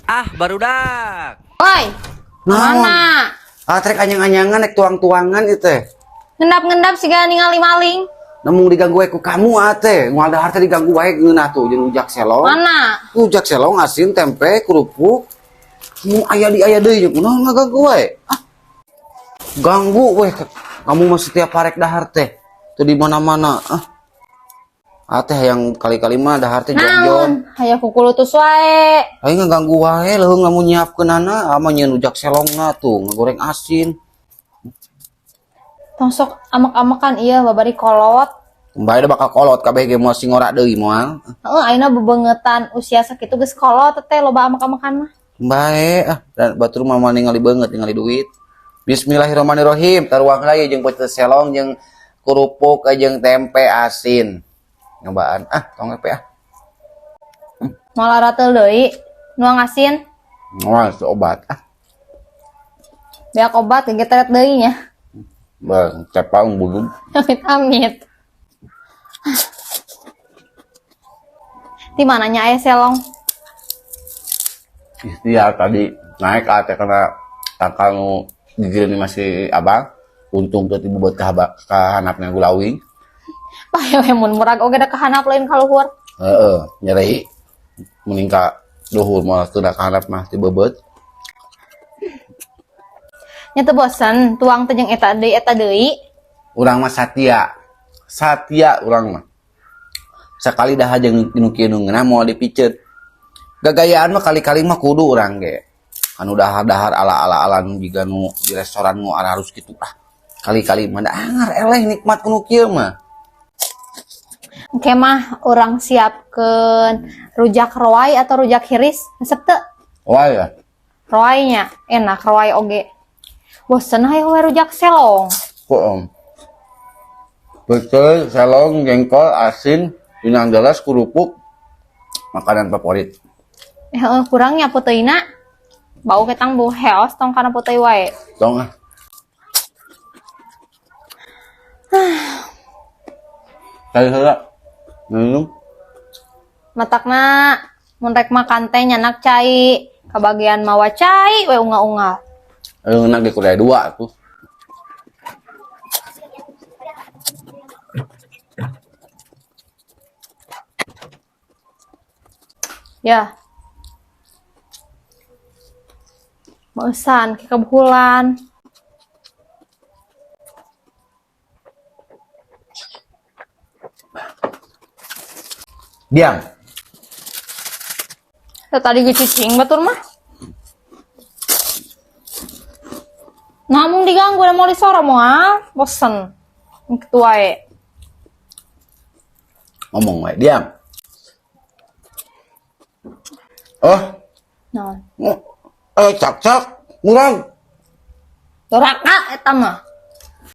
Ah, barudak. Woi, Naon? mana? Ah, trek anyang-anyangan nek tuang-tuangan itu teh. Ngendap-ngendap siga ningali maling. Namun diganggu we ku kamu ah teh. Moal dahar teh diganggu wae ngeunah tuh jeung ujak selong. Mana? Ujak selong asin tempe kerupuk. Mu aya di aya deui jeung kunaon ngaganggu wae. Ah. Ganggu weh kamu mah setiap parek dahar teh. Tuh di mana-mana. Ah. Ah teh yang kali-kali mah dahar teh jongjon. Naon? Hayo kukulutus wae. Aing ngaganggu wae leuheung lamun nyiapkeunana ama nyieun ujak selongna tuh ngagoreng asin. Tong sok amek-amekan ieu babari kolot. Bae da bakal kolot kabeh ge moal sing ngora deui moal. Heeh, ayeuna bebengetan usia sakitu geus kolot teh loba amek-amekan mah. Bae ah dan batur mah moal ningali beungeut ningali duit. Bismillahirrahmanirrahim. Taruang deui jeung peuceu selong jeung kerupuk jeung tempe asin. Nyobaan ah tong tempe ah. Moal arateul deui nuang asin. Moal obat ah. Beak obat gegeteret deui nya. Bang, cepang bulung. Amit-amit. Di mananya aya selong? Istiar tadi naik ke atas karena tangkal nu gigireun masih abang. Untung teu dibuat ka hanapna gulawing. Pahe we mun murag oge da ka hanap lain ka luhur. Heeh, nyeri. Mending ka luhur moal teu da ka hanap mah tibebeut. Nya teu bosen tuang teh jeung eta deui eta deui. Urang mah satia. Satia urang mah. Sakali dah jeung nu kieu nu ngeunah moal dipiceut. Gagayaan mah kali-kali mah kudu urang ge. Anu dahar-dahar ala-ala ala nu jiga nu di restoran nu ararus kitu ah. Kali-kali mah da angar eleh nikmat nu kieu mah. Engke mah urang siapkeun rujak roai atau rujak hiris, resep teu? Roai ya. Roainya enak roai oge. Bosen hayo we rujak selong. Kok om? Betul, selong, jengkol, asin, pinang jelas, kerupuk, makanan favorit. Kurangnya putihna. Bau ketang bau heos tong kana putih wae. Tong ah. Kali heula. Minum. Matakna mun rek makan teh nyanak cai, kabagian mawa cai we unga-unga. Ayo ngeunah ge kuliah 2 tuh. Ya. Bosan kekebulan. Diam. Tah tadi ge cicing batur mah. Namun diganggu dan mau disoro moal, bosen. Kitu wae. Ngomong wae, diam. Oh. Naon? Cak-cak, murang. Doraka eta mah.